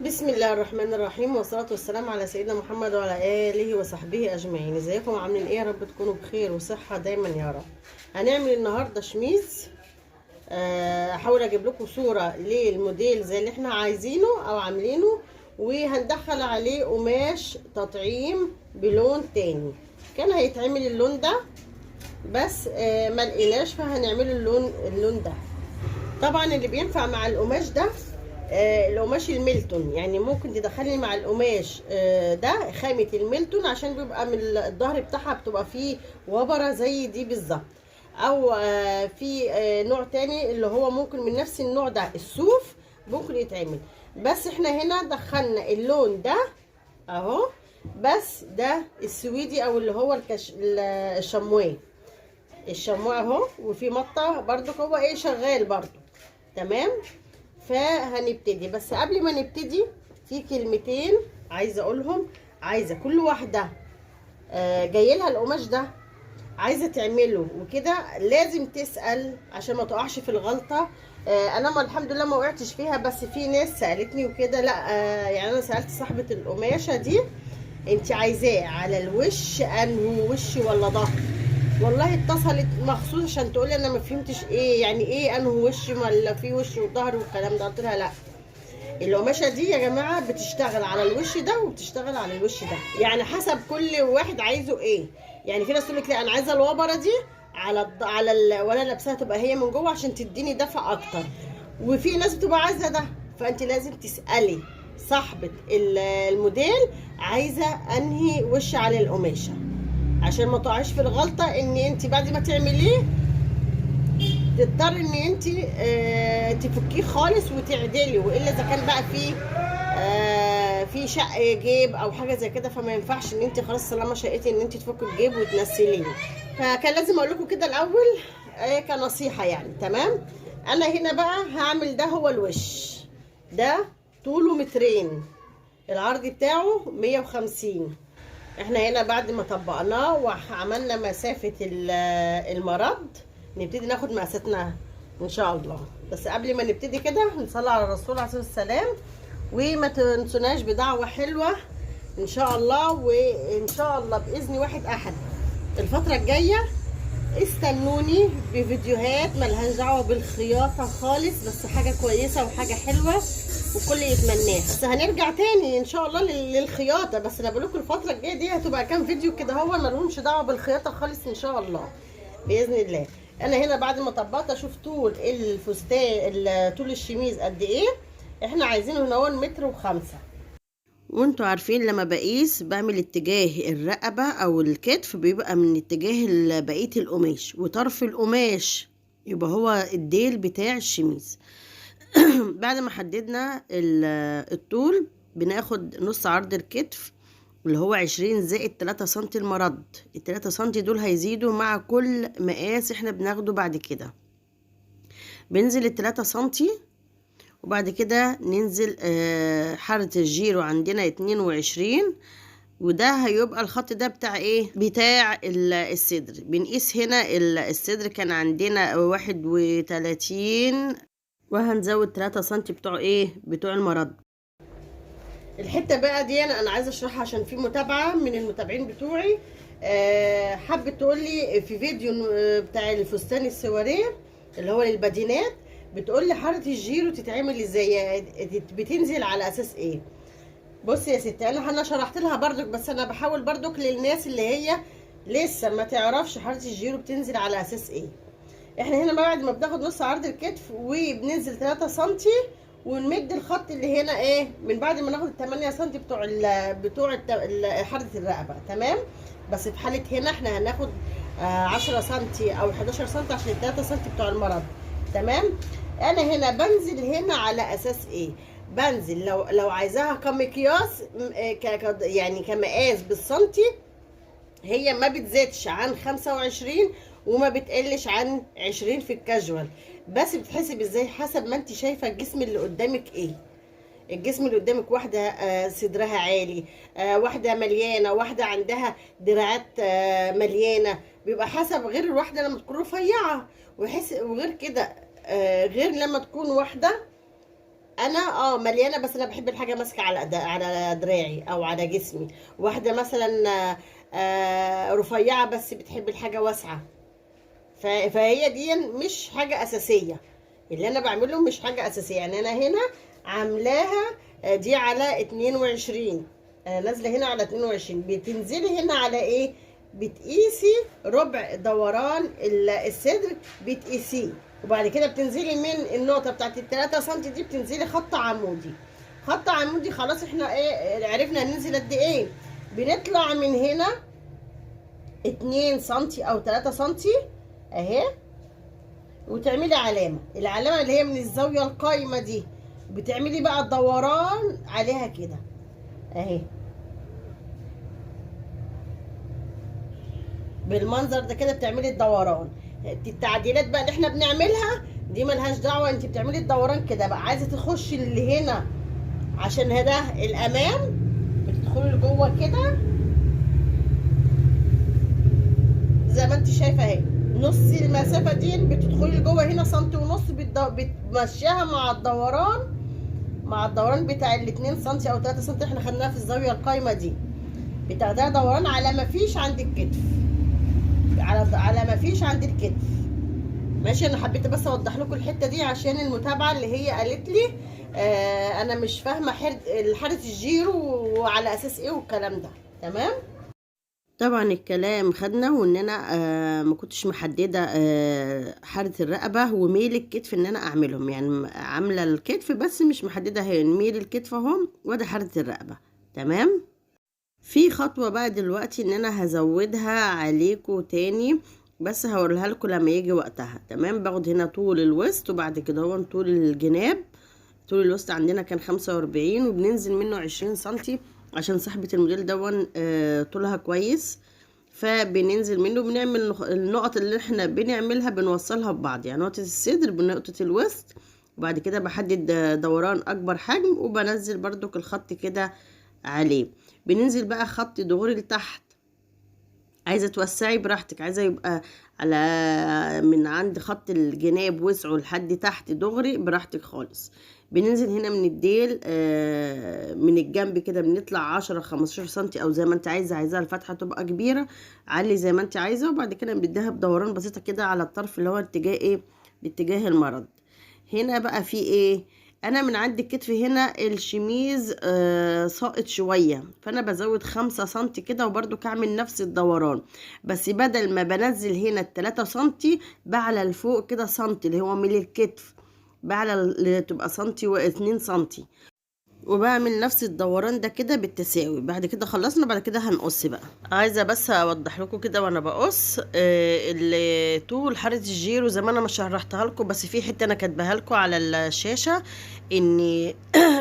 بسم الله الرحمن الرحيم، والصلاة والسلام على سيدنا محمد وعلى آله وصحبه أجمعين. ازيكم عاملين ايه؟ يا رب تكونوا بخير وصحة دايما يا رب. هنعمل النهاردة شميز. هحاول اجيب لكم صورة للموديل زي اللي احنا عايزينه او عاملينه، وهندخل عليه قماش تطعيم بلون تاني. كان هيتعمل اللون ده بس ما لقيناش، فهنعمله اللون ده. طبعا اللي بينفع مع القماش ده القماش الميلتون، يعني ممكن تدخلي مع القماش ده خامة الميلتون، عشان بيبقى من الظهر بتاعها بتبقى فيه وبرة زي دي بالظبط. او في نوع تاني اللي هو ممكن من نفس النوع ده الصوف ممكن يتعمل، بس احنا هنا دخلنا اللون ده اهو، بس ده السويدي او اللي هو الشمواه، الشمواه اهو، وفي مطة برضو هو ايه شغال برضو. تمام، فهنبتدي. بس قبل ما نبتدي في كلمتين عايزه اقولهم. عايزه كل واحدة جاي لها القماش ده عايزه تعمله وكده لازم تسال عشان ما تقعش في الغلطة. انا ما الحمد لله ما وقعتش فيها، بس في ناس سالتني وكده. لا يعني انا سالت صاحبه القماشه دي، انت عايزاه على الوش انه وش ولا ظهر؟ والله اتصلت مخصوص عشان تقولي انا ما فهمتش ايه يعني ايه انه وش ولا في وش وظهر والكلام ده. قلت لها لا، القماشه دي يا جماعة بتشتغل على الوش ده وبتشتغل على الوش ده، يعني حسب كل واحد عايزه ايه. يعني في ناس تقول لك لا انا عايزه الوبره دي على وانا لابساها تبقى هي من جوه عشان تديني دفع اكتر، وفي ناس بتبقى عايزه ده. فانت لازم تسالي صاحبه الموديل عايزه انهي وش على القماشه، عشان ما تقعيش في الغلطة ان انت بعد ما تعمليه تضطر ان انت تفكيه خالص وتعدلي، والا اذا كان بقى في شق جيب او حاجة زي كده، فما ينفعش ان انت خلاص طالما شقيتي ان انت تفكي الجيب وتنسليه. فكان لازم اقول لكم كده الاول كنصيحه يعني. تمام، انا هنا بقى هعمل ده هو الوش ده، طوله مترين، العرض بتاعه 150. احنا هنا بعد ما طبقناه وعملنا مسافة المرد نبتدي ناخد مقاساتنا ان شاء الله. بس قبل ما نبتدي كده نصلي على الرسول عليه الصلاة والسلام، وما تنسوناش بدعوة حلوة ان شاء الله. وان شاء الله بإذن واحد احد الفترة الجاية استنوني بفيديوهات ملهاش دعوة بالخياطة خالص، بس حاجة كويسة وحاجة حلوة وكل يتمناها. بس هنرجع تاني ان شاء الله للخياطة، بس انا بقول لكم الفترة الجاية دي هتبقى كام فيديو كده هو ملهمش دعوة بالخياطة خالص ان شاء الله بإذن الله. انا هنا بعد ما طبقت اشوف طول الفستان، طول الشميز قد ايه. احنا عايزينه هنا هو متر وخمسة، وانتوا عارفين لما بقيس بعمل اتجاه الرقبة او الكتف بيبقى من اتجاه بقية القماش، وطرف القماش يبقى هو الديل بتاع الشميز. بعد ما حددنا الطول بناخد نص عرض الكتف اللي هو 20 زائد 3 سنتي المرد. التلاتة سنتي دول هيزيدوا مع كل مقاس احنا بناخده بعد كده. بنزل التلاتة سنتي، وبعد كده ننزل حارة الجيرو عندنا 22، وده هيبقى الخط ده بتاع ايه؟ بتاع الصدر. بنقيس هنا الصدر كان عندنا 31، وهنزود 3 سنتي بتوع ايه؟ بتوع المرد. الحتة بقى دي انا عايزة اشرحها عشان في متابعة من المتابعين بتوعي حابة تقول لي في فيديو بتاع الفستان السواريه اللي هو للبدينات، بتقول لي حارة الجيرو تتعمل ازاي، بتنزل على اساس ايه؟ بصي يا ستي، انا شرحت لها برضك، بس انا بحاول برضك للناس اللي هي لسه ما تعرفش حارة الجيرو بتنزل على اساس ايه. احنا هنا بعد ما بناخد نص عرض الكتف وبننزل 3 سنتي ونمد الخط اللي هنا ايه من بعد ما ناخد 8 سنتي بتوع حارة الرقبة. تمام، بس في حالة هنا احنا هناخد 10 سنتي او 11 سنتي عشان 3 سنتي بتوع المرض. تمام، انا هنا بنزل هنا على اساس ايه؟ بنزل لو عايزاها كمقياس، يعني كمقاس بالسنتي، هي ما بتزيدش عن 25 وما بتقلش عن 20 في الكاجوال. بس بتحسب ازاي؟ حسب ما انت شايفه الجسم اللي قدامك ايه. الجسم اللي قدامك واحدة صدرها عالي، واحدة مليانة، واحدة عندها دراعات مليانة، بيبقى حسب. غير الواحدة لما تكون رفيعة، وغير كده غير لما تكون واحدة انا مليانة، بس انا بحب الحاجة ماسكه على على دراعي او على جسمي. واحدة مثلا رفيعة بس بتحب الحاجة واسعة. فهي دي مش حاجة اساسية، اللي انا بعمله مش حاجة اساسية. يعني انا هنا عاملاها دي على 22، انا نازله هنا على 22. بتنزلي هنا على ايه؟ بتقيسي ربع دوران الصدر بتقيسيه، وبعد كده بتنزلي من النقطة بتاعت ال 3 سم دي بتنزلي خط عمودي، خط عمودي. خلاص احنا ايه عرفنا ننزل قد ايه. بنطلع من هنا 2 سم او 3 سم اهي، وتعملي علامة، العلامة اللي هي من الزاوية القايمة دي بتعملي بقى الدوران عليها كده اهي بالمنظر ده كده، بتعملي الدوران. التعديلات بقى اللي احنا بنعملها دي ملهاش دعوه، انت بتعملي الدوران كده بقى. عايزه تخشي اللي هنا عشان ده الامام، بتدخلي لجوه كده زي ما انت شايفه اهي، نص المسافة دي بتدخلي لجوه هنا سنتي ونص، بتمشيها مع الدوران، مع الدوران بتاع الاتنين سنتي او 3 سنتي احنا خدناها في الزاوية القايمة دي، بتاخديها دوران على ما فيش عند الكتف، على ما فيش عند الكتف. ماشي. انا حبيت بس اوضح لكم الحتة دي عشان المتابعة اللي هي قالت لي انا مش فاهمه حرة الجيرو وعلى اساس ايه والكلام ده. تمام. طبعا الكلام خدنا، وان انا ما كنتش محددة حرة الرقبة وميل الكتف ان انا اعملهم، يعني عامله الكتف بس مش محددة هي ميل الكتف اهو، وده حرة الرقبة. تمام. في خطوة بقى دلوقتي ان انا هزودها عليكم تاني، بس هوريها لكم لما يجي وقتها. تمام. باخد هنا طول الوسط، وبعد كده هو طول الجناب. طول الوسط عندنا كان 45، وبننزل منه 20 سنتي عشان صاحبة الموديل دون طولها كويس، فبننزل منه بنعمل النقط اللي احنا بنعملها بنوصلها ببعض، يعني نقطة الصدر بنقطة الوسط، وبعد كده بحدد دوران اكبر حجم، وبنزل بردك الخط كده عليه. بننزل بقى خط دغري لتحت، عايزه توسعي براحتك، عايزه يبقى على من عند خط الجناب وسعه لحد تحت دغري براحتك خالص. بننزل هنا من الديل من الجنب كده، بنطلع 10 15 سنتي او زي ما انت عايزه، عايزاها الفتحة تبقى كبيرة علي زي ما انت عايزه، وبعد كده بنديها بدوران بسيطة كده على الطرف اللي هو اتجاه ايه، باتجاه المرض. هنا بقى في ايه، انا من عند الكتف هنا الشميز ساقط شوية، فانا بزود 5 سنتي كده، وبرده كعمل نفس الدوران، بس بدل ما بنزل هنا 3 سنتي بعلى لفوق كده سنتي اللي هو من الكتف، بعلى تبقى سنتي و2 سنتي، وبعمل نفس الدوران ده كده بالتساوي. بعد كده خلصنا، بعد كده هنقص بقى. عايزه بس اوضح لكم كده وانا بقص اللي طول حارة الجيرو زي ما انا ما شرحتها لكم، بس في حتة انا كاتباها لكم على الشاشة ان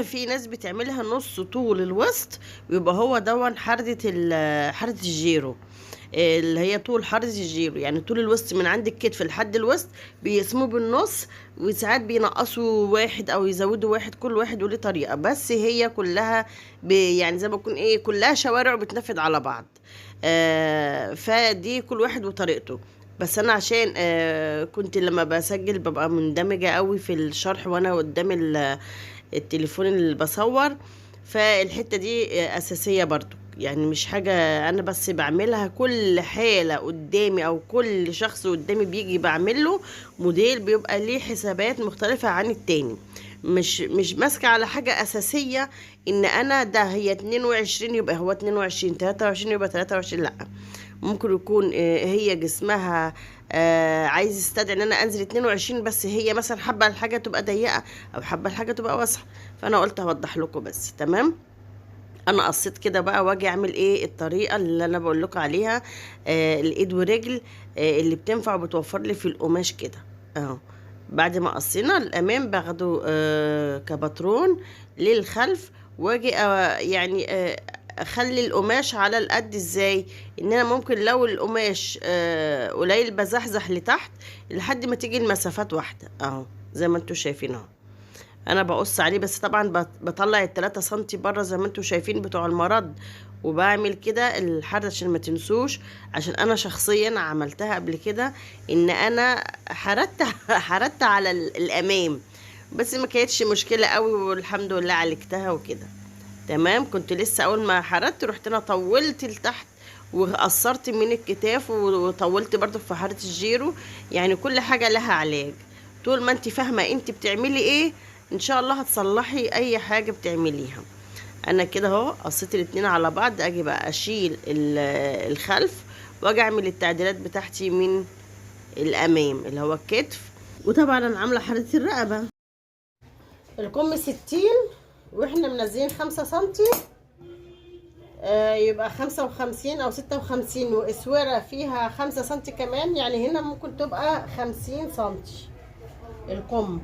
في ناس بتعملها نص طول الوسط، ويبقى هو دون حارة الجيرو اللي هي طول حارة الجيرو، يعني طول الوسط من عند الكتف لحد الوسط بيقسموه بالنص، وساعات بينقصوا واحد او يزودوا واحد، كل واحد وليه طريقه، بس هي كلها يعني زي ما يكون ايه، كلها شوارع بتنفذ على بعض، فدي كل واحد وطريقته. بس انا عشان كنت لما بسجل ببقى مندمجه قوي في الشرح وانا قدام التليفون اللي بصور، فالحته دي اساسية برضو، يعني مش حاجة أنا بس بعملها، كل حالة قدامي أو كل شخص قدامي بيجي بعمله موديل بيبقى ليه حسابات مختلفة عن التاني، مش ماسكة على حاجة أساسية إن أنا ده هي 22 يبقى هو 22، 23 يبقى 23، لأ ممكن يكون هي جسمها عايز يستدعي إن أنا أنزل 22، بس هي مثلا حابة الحاجة تبقى ضيقة أو حابة الحاجة تبقى واسعة، فأنا قلت هوضح لكم بس. تمام. انا قصيت كده بقى، واجي اعمل ايه الطريقة اللي انا بقول لكم عليها، الايد ورجل، اللي بتنفع وبتوفر لي في القماش كده اهو. بعد ما قصينا الامام باخده كباترون للخلف، واجي يعني اخلي القماش على القد. ازاي؟ ان انا ممكن لو القماش قليل بزحزح لتحت لحد ما تيجي المسافات واحدة اهو زي ما انتم شايفين اهو. انا بقص عليه، بس طبعا بطلع 3 سنتي بره زي ما انتم شايفين بتوع المرض، وبعمل كده الحرة عشان ما تنسوش، عشان انا شخصيا عملتها قبل كده ان انا حردت على الامام، بس ما كانتش مشكلة قوي والحمد لله عالجتها وكده. تمام. كنت لسه اول ما حردت رحت انا طولت لتحت وقصرت من الكتاف وطولت برضو في حارة الجيرو. يعني كل حاجة لها علاج، طول ما انت فاهمة انت بتعملي ايه ان شاء الله هتصلحي اي حاجة بتعمليها. انا كده اهو قصيت الاتنين على بعض، اجي بقى اشيل الخلف واجي اعمل التعديلات بتاعتي من الامام اللي هو الكتف. وطبعا انا عاملة حارة الرقبة الكم 60 واحنا منزلين 5 سنتي، يبقى 55 او 56، واسوره فيها 5 سنتي كمان، يعني هنا ممكن تبقى 50 سنتي الكم.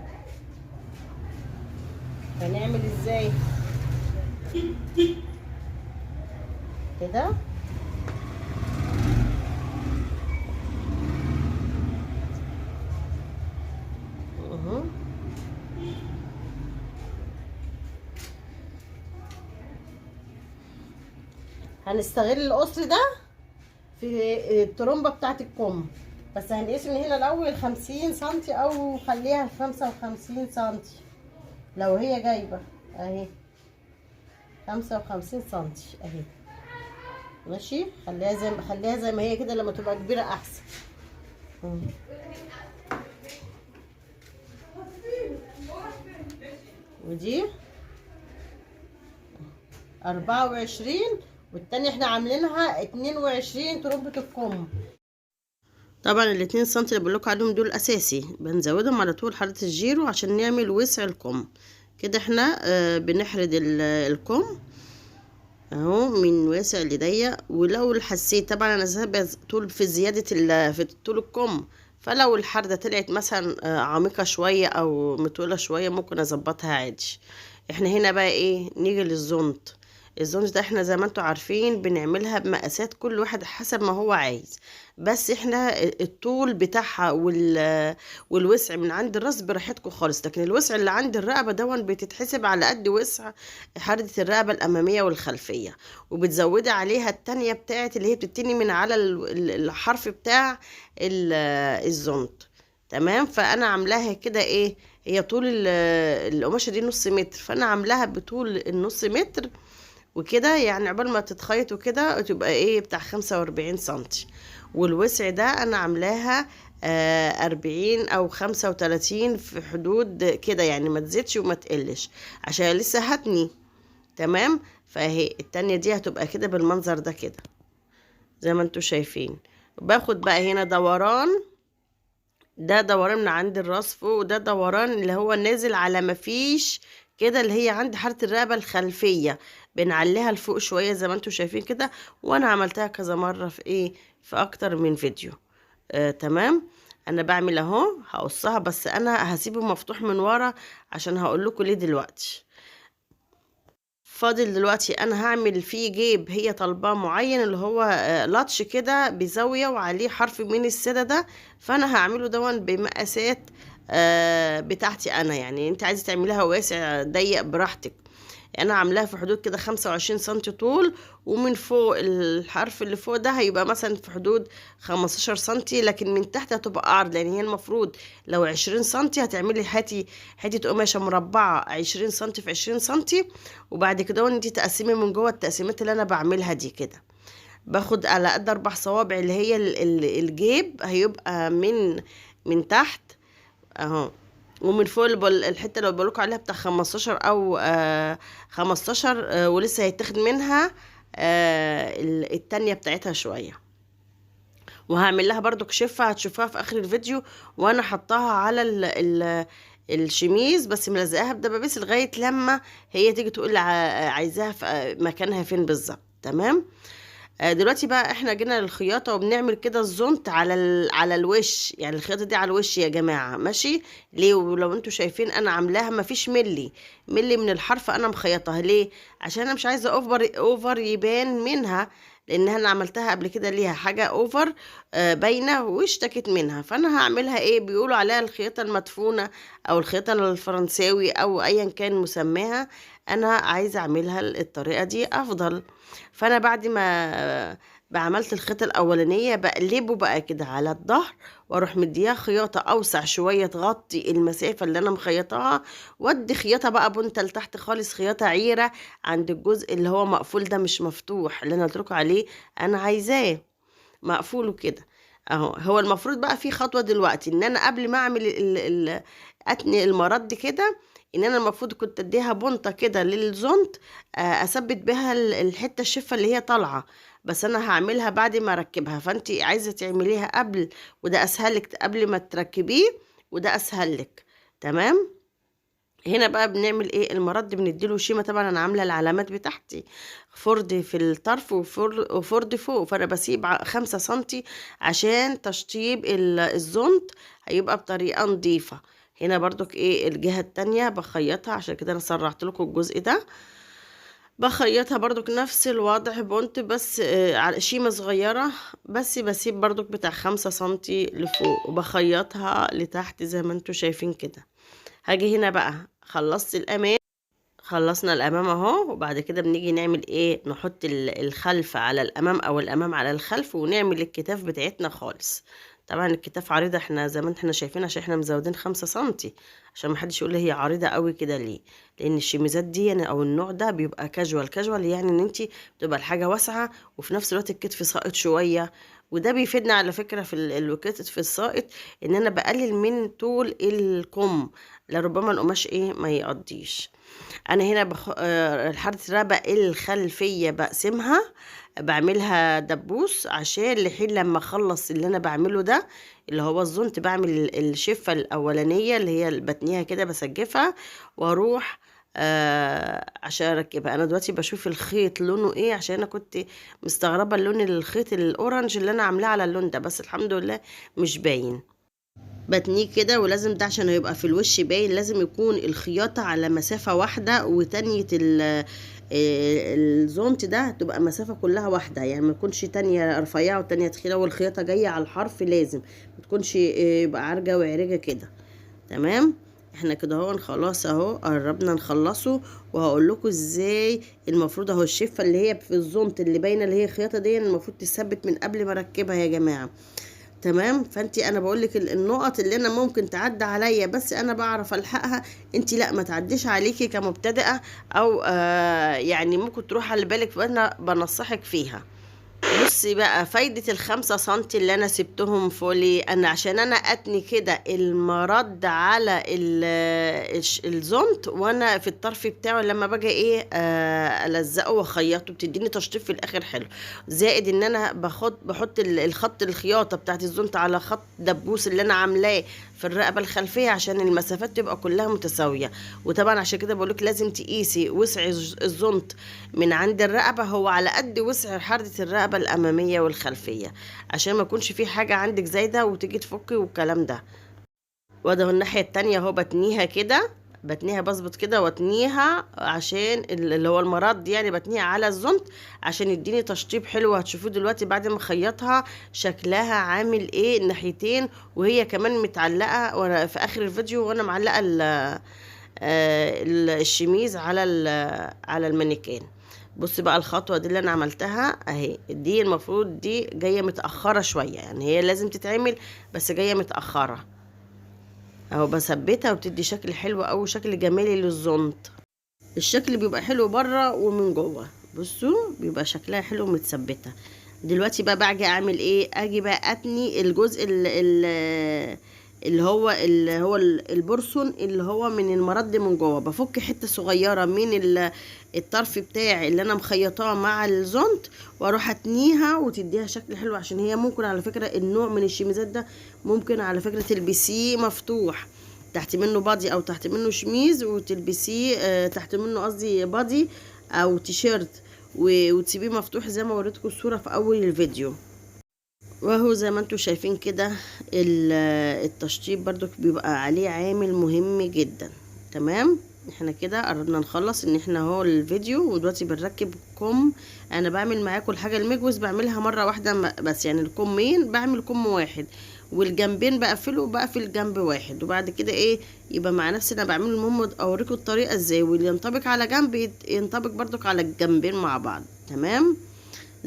هنعمل ازاي كده؟ اهو هنستغل القصر ده في الترومبه بتاعت الكم، بس هنقيس من هنا الاول 50 سنتي او خليها 55 سنتي لو هي جايبه اهي 55 سنتي اهي. ماشي، خليها زي ما هي كده، لما تبقى كبيرة احسن. ودي 24، والتانية احنا عاملينها 22 تربة الكم. طبعا الاتنين سنتي اللي بقولكوا عليهم دول اساسي، بنزودهم على طول حارة الجيرو عشان نعمل وسع الكم. كده احنا بنحرد الكم اهو من واسع لضيق. ولو حسيت طبعا انا سايبه طول في زيادة في طول الكم، فلو الحردة طلعت مثلا عميقة شوية او مطولة شوية ممكن اظبطها عادي. احنا هنا بقى ايه، نيجي للزونت. الزونت ده احنا زي ما انتوا عارفين بنعملها بمقاسات كل واحد حسب ما هو عايز، بس احنا الطول بتاعها والوسع من عند الراس براحتكم خالص، لكن الوسع اللي عند الرقبة دون بتتحسب على قد وسع حردة الرقبة الأمامية والخلفية، وبتزودي عليها التانية بتاعت اللي هي بتتني من على الحرف بتاع الزونت. تمام. فأنا عاملاها كده ايه، هي طول القماشة دي نص متر، فأنا عاملاها بطول النص متر وكده، يعني عقبال ما تتخيط وكده تبقى ايه بتاع 45 سنتي. والوسع ده انا عاملاها 40 او 35 في حدود كده، يعني ما تزيدش وما تقلش عشان لسه هتني. تمام. فاهي التانية دي هتبقى كده بالمنظر ده كده زي ما انتوا شايفين. باخد بقى هنا دوران، ده دوران من عند الراس فوق، وده دوران اللي هو نازل على ما فيش كده اللي هي عند حارة الرقبة الخلفية، بنعليها لفوق شوية زي ما انتوا شايفين كده. وانا عملتها كذا مرة في ايه، في اكتر من فيديو. تمام. انا بعمل اهو هقصها، بس انا هسيبه مفتوح من ورا عشان هقول لكم ليه دلوقتي. فاضل دلوقتي انا هعمل فيه جيب هي طالباه معين اللي هو لاتش كده بزاوية وعليه حرف من السادة ده، فانا هعمله دون بمقاسات بتاعتي انا، يعني انت عايزه تعمليها واسع ضيق براحتك. انا عاملاها في حدود كده 25 سنتي طول، ومن فوق الحرف اللي فوق ده هيبقى مثلا في حدود 15 سنتي، لكن من تحت هتبقى اعرض، لان هي المفروض لو 20 سنتي هتعملي حتة قماشة مربعة 20 سنتي في 20 سنتي، وبعد كده انت تقسمي من جوه التقسيمات اللي انا بعملها دي كده. باخد على قد 4 صوابع اللي هي الجيب هيبقى من تحت اهو، ومن فوق الحتة اللي بقولكوا عليها بتاع 15 او 15، ولسه هيتاخد منها التانية بتاعتها شوية. وهعمل لها برضو كشفه هتشوفوها في اخر الفيديو، وانا حطاها على الشميز بس ملزقاها بدبابيس لغاية لما هي تيجي تقول عايزاها في مكانها فين بالظبط. تمام. دلوقتي بقى احنا جينا للخياطه، وبنعمل كده الزونت على الوش، يعني الخياطة دي على الوش يا جماعة، ماشي؟ ليه؟ ولو انتوا شايفين انا عاملاها مفيش ملي من الحرف انا مخيطاها. ليه؟ عشان انا مش عايزه over يبان منها، لان انا عملتها قبل كده ليها حاجة over باينة واشتكت منها، فانا هعملها ايه، بيقولوا عليها الخياطة المدفونه او الخياطة الفرنساوي او ايا كان مسماها، انا عايزه اعملها الطريقة دي افضل. فانا بعد ما بعملت الخيطة الأولانية بقلبه بقى كده على الظهر، واروح مديها خياطة أوسع شوية تغطي المسافة اللي أنا مخيطاها، وادي خياطة بقى بنتة لتحت خالص، خياطة عيرة عند الجزء اللي هو مقفول ده مش مفتوح اللي أنا قلت لكم عليه أنا عايزاه مقفول وكده اهو. هو المفروض بقى في خطوة دلوقتي ان انا قبل ما اعمل اتني المرد كده، ان انا المفروض كنت اديها بنطة كده للزونت، اثبت بها الحتة الشفة اللي هي طالعة، بس انا هعملها بعد ما اركبها، فانت عايزة تعمليها قبل، وده اسهل لك قبل ما تركبيه، وده اسهل لك. تمام. هنا بقى بنعمل ايه؟ المرد بنديله شيمه، طبعا انا عامله العلامات بتاعتي فرد في الطرف وفرد فوق، فانا بسيب 5 سنتي عشان تشطيب الزونت هيبقى بطريقة نظيفة. هنا برضك ايه الجهة التانية بخيطها، عشان كده انا سرعت لكم الجزء ده، بخيطها برضك نفس الوضع بونت، بس على شيمه صغيرة، بس بسيب برضك بتاع 5 سنتي لفوق، وبخيطها لتحت زي ما انتوا شايفين كده. هاجي هنا بقى خلصت الامام، خلصنا الامام اهو، وبعد كده بنيجي نعمل ايه؟ نحط الخلف على الامام او الامام على الخلف، ونعمل الكتاف بتاعتنا خالص. طبعا الكتاف عريضة احنا زي ما احنا شايفين عشان احنا مزودين 5 سنتي، عشان ما حدش يقول لي هي عريضة قوي كده ليه، لان الشميزات دي يعني او النوع ده بيبقى casual. casual يعني ان انتي بتبقى الحاجة واسعة وفي نفس الوقت الكتف ساقط شوية، وده بيفيدنا على فكرة في الكتف الساقط ان انا بقلل من طول الكم، لربما القماش ايه ما يقضيش. انا هنا الحرة الرقبة الخلفية بقسمها، بعملها دبوس عشان لحين لما اخلص اللي انا بعمله ده اللي هو الزونت، بعمل الشفة الاولانية اللي هي بتنيها كده بسجفها واروح عشان اركبها. انا دلوقتي بشوف الخيط لونه ايه، عشان انا كنت مستغربة اللون الخيط الاورنج اللي انا عاملاه على اللون ده، بس الحمد لله مش باين. بتنيه كده، ولازم ده عشان هيبقى في الوش باين لازم يكون الخياطة على مسافة واحدة، وتانية الزونت ده تبقى مسافة كلها واحدة، يعني ما يكونش تانية رفيعة وتانية تخينة، والخياطة جاية على الحرف لازم ما تكونش، يبقى عرجة وعرجة كده. تمام، احنا كده اهو خلاص اهو قربنا نخلصه، وهقول لكم ازاي المفروض اهو الشفة اللي هي في الزونت اللي باينة اللي هي الخياطة دي المفروض تثبت من قبل ما اركبها يا جماعة. تمام، فانتي انا بقول لك النقط اللي انا ممكن تعدي عليا بس انا بعرف الحقها، انتي لا ما تعديش عليكي كمبتدئه او يعني ممكن تروح على بالك، فانا بنصحك فيها. بصي بقى فايدة ال5 سنتي اللي انا سبتهم فولي، انا عشان انا اتني كده المرد على الزونت وانا في الطرف بتاعه لما باجي ايه، الزقه واخيطه، بتديني تشطيب في الاخر حلو. زائد ان انا بحط الخط الخياطة بتاعت الزونت على خط دبوس اللي انا عاملاه في الرقبة الخلفية عشان المسافات تبقى كلها متساوية. وطبعا عشان كده بقولك لازم تقيسي وسع الزونت من عند الرقبة هو على قد وسع حردة الرقبة الأمامية والخلفية، عشان ما يكونش في حاجة عندك زايدة وتيجي تفكي والكلام ده. وده الناحية التانية اهو بتنيها كده، بتنيها بظبط كده واتنيها عشان اللي هو المرض يعني، بتنيها على الزونت عشان يديني تشطيب حلو. هتشوفوه دلوقتي بعد ما خيطها شكلها عامل ايه الناحيتين، وهي كمان متعلقة وانا في اخر الفيديو وانا معلقة الشميز على المانيكان. بصي بقى الخطوة دي اللي انا عملتها اهي، دي المفروض دي جاية متأخرة شوية، يعني هي لازم تتعمل بس جاية متأخرة اهو، بثبتها وبتدي شكل حلو او شكل جمالي للزونت. الشكل بيبقى حلو بره ومن جوه، بصوا بيبقى شكلها حلو ومتثبته. دلوقتي بقى باجي اعمل ايه؟ اجي بقى اتني الجزء اللي هو البرسون اللي هو من المرد من جوه، بفك حتة صغيرة من الطرف بتاعي اللي انا مخيطاه مع الزونت واروح اتنيها وتديها شكل حلو. عشان هي ممكن على فكرة النوع من الشميزات ده ممكن على فكرة تلبسيه مفتوح تحت منه body او تحت منه شميز، وتلبسيه، تحت منه قصدي body او تيشيرت، وتسيبيه مفتوح زي ما وريتكم الصورة في اول الفيديو. وهو زي ما انتم شايفين كده التشطيب برضو بيبقى عليه عامل مهم جدا. تمام، احنا كده قربنا نخلص ان احنا اهو الفيديو، ودلوقتي بنركب كم. انا بعمل معاكم الحاجة المجوز بعملها مرة واحدة بس، يعني الكمين بعمل كم واحد والجنبين بقفله وبقفل جنب واحد، وبعد كده ايه يبقى مع نفسي انا بعمله. المهم اوريكم الطريقة ازاي، واللي ينطبق على جنب ينطبق برضك على الجنبين مع بعض. تمام،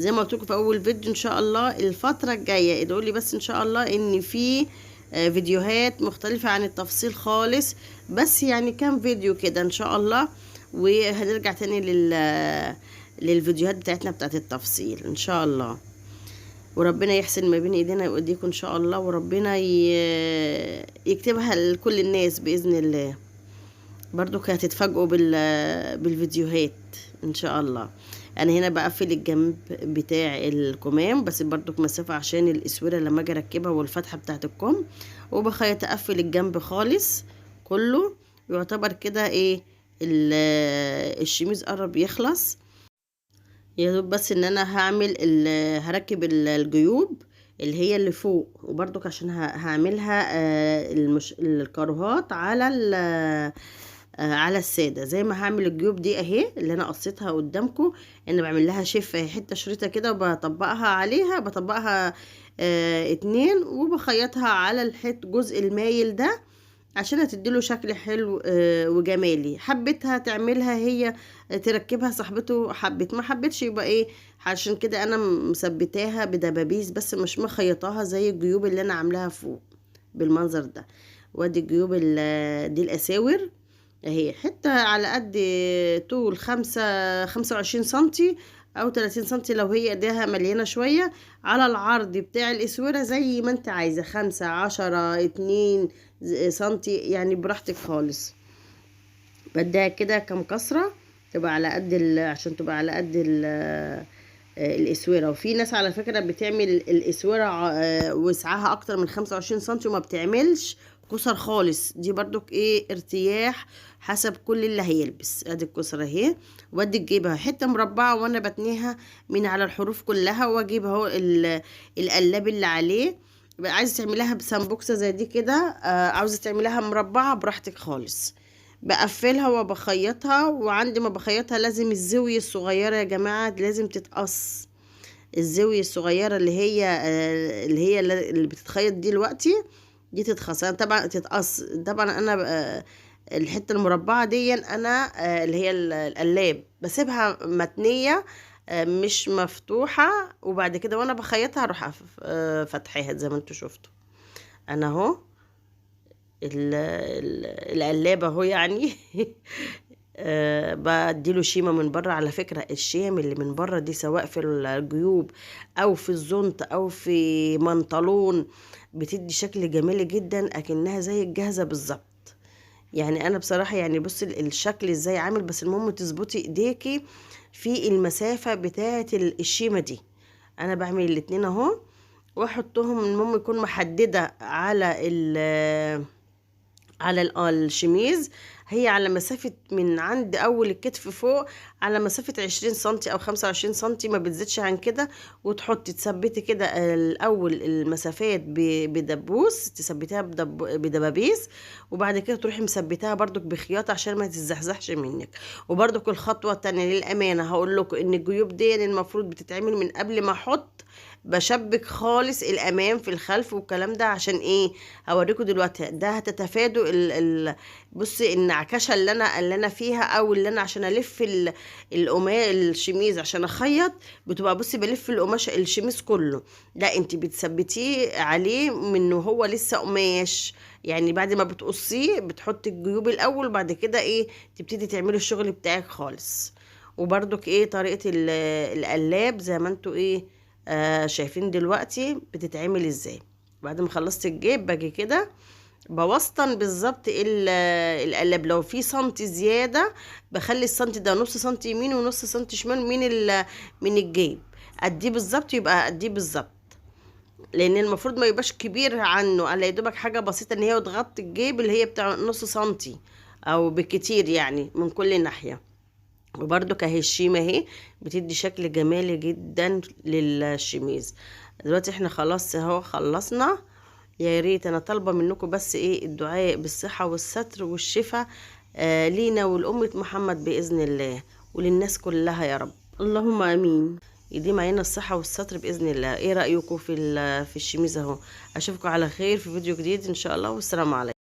زي ما قلت لكم في اول فيديو، ان شاء الله الفترة الجاية ادعوا لي بس ان شاء الله ان في فيديوهات مختلفة عن التفصيل خالص، بس يعني كام فيديو كده ان شاء الله، وهنرجع تاني للفيديوهات بتاعتنا بتاعت التفصيل ان شاء الله. وربنا يحسن ما بين ايدينا وايديكم ان شاء الله، وربنا يكتبها لكل الناس باذن الله. برضو هتتفاجئوا بالفيديوهات ان شاء الله. انا هنا بقفل الجنب بتاع الكمام، بس برضو مسافة عشان الاسوره لما اجي اركبها والفتحة بتاعت الكم، وبخيط اقفل الجنب خالص كله. يعتبر كده ايه الشميز قرب يخلص، يا دوب بس ان انا هعمل هركب الجيوب اللي هي اللي فوق، وبرضك عشان هعملها الكاروهات على على السادة. زي ما هعمل الجيوب دي اهي اللي انا قصيتها قدامكم، انا بعمل لها شفه حتة شريطه كده وبطبقها عليها، بطبقها 2 وبخيطها على الحت جزء المايل ده عشان هتديله شكل حلو وجمالي. حبيتها تعملها هي تركبها صاحبته، حبت ما حبتش يبقى ايه، عشان كده انا مثبتاها بدبابيس بس مش مخيطاها زي الجيوب اللي انا عاملاها فوق بالمنظر ده. وادي الجيوب دي الاساور اهي، حتة على قد طول 25 سنتي او 30 سنتي لو هي ايديها مليانة شوية، على العرض بتاع الاسوره زي ما انت عايزه، 5 10 2 سنتي يعني براحتك خالص. بديها كده كم كسره تبقى على قد عشان تبقى على قد الاسوره. وفي ناس على فكرة بتعمل الاسوره وسعها اكتر من 25 سنتي وما بتعملش كسر خالص، دي برضك ايه ارتياح حسب كل اللي هيلبس. ادي الكسرة اهي، وادي الجيبه حتة مربعه وانا بتنيها من على الحروف كلها، واجيب اهو القلاب اللي عليه. عايزه تعمليها بسامبوكسه زي دي كده، عاوزه تعمليها مربعه براحتك خالص. بقفلها وبخيطها، وعند ما بخيطها لازم الزاوية الصغيرة يا جماعة لازم تتقص، الزاوية الصغيرة اللي هي اللي بتتخيط دي دلوقتي دي تتخص. انا طبعا تتقص، طبعا انا الحتة المربعه دي انا اللي هي القلاب بسيبها متنيه مش مفتوحة، وبعد كده وانا بخيطها اروح فاتحاها زي ما انتوا شفتوا. انا اهو القلاب اهو يعني بديله شيمه من بره. على فكرة الشيم اللي من بره دي سواء في الجيوب او في الزنط او في منطلون بتدي شكل جميل جدا، اكنها زي الجاهزة بالظبط. يعني انا بصراحة يعني بص الشكل ازاي عامل، بس المهم تظبطي ايديكي في المسافة بتاعه الشيمه دي. انا بعمل الاتنين اهو واحطهم، المهم يكون محددة على على الشميز، هي على مسافة من عند اول الكتف فوق على مسافة 20 سنتي او 25 سنتي، ما بتزيدش عن كده. وتحطي تثبتي كده الاول المسافات بدبوس، تثبتيها بدبابيس، وبعد كده تروحي مثبتاها برضك بخياطة عشان ما تتزحزحش منك. وبرضك الخطوة التانية للامانة هقول لكم ان الجيوب دي المفروض بتتعمل من قبل ما احط، بشبك خالص الامام في الخلف والكلام ده. عشان ايه؟ هوريكم دلوقتي. ده هتتفادوا بصي النعكشه اللي انا فيها، او اللي انا عشان الف القماش الشميز عشان اخيط، بتبقى بصي بلف القماش الشميز كله. لا، انت بتثبتيه عليه من هو لسه قماش، يعني بعد ما بتقصيه بتحطي الجيوب الاول، وبعد كده ايه تبتدي تعملي الشغل بتاعك خالص. وبرضك ايه طريقه القلاب زي ما انتوا ايه شايفين دلوقتي بتتعمل ازاي. بعد ما خلصت الجيب باجي كده بوسطن بالظبط القلاب. لو في سنتي زيادة بخلي السنتي ده نص سنتي يمين ونص سنتي شمال من الجيب، اديه بالظبط يبقى اديه بالظبط، لان المفروض ما يبقاش كبير عنه، على يدوبك حاجة بسيطة ان هي تغطي الجيب اللي هي بتاع نص سنتي او بالكتير يعني من كل ناحية. وبرده كهي الشيمه اهي بتدي شكل جمالي جدا للشميز. دلوقتي احنا خلاص اهو خلصنا. يا ريت انا طالبه منكم بس ايه الدعاء بالصحة والستر والشفاء لينا ولأمة محمد باذن الله، وللناس كلها يا رب، اللهم امين. يديم علينا الصحة والستر باذن الله. ايه رايكم في الشميز اهو؟ اشوفكم على خير في فيديو جديد ان شاء الله، والسلام عليكم.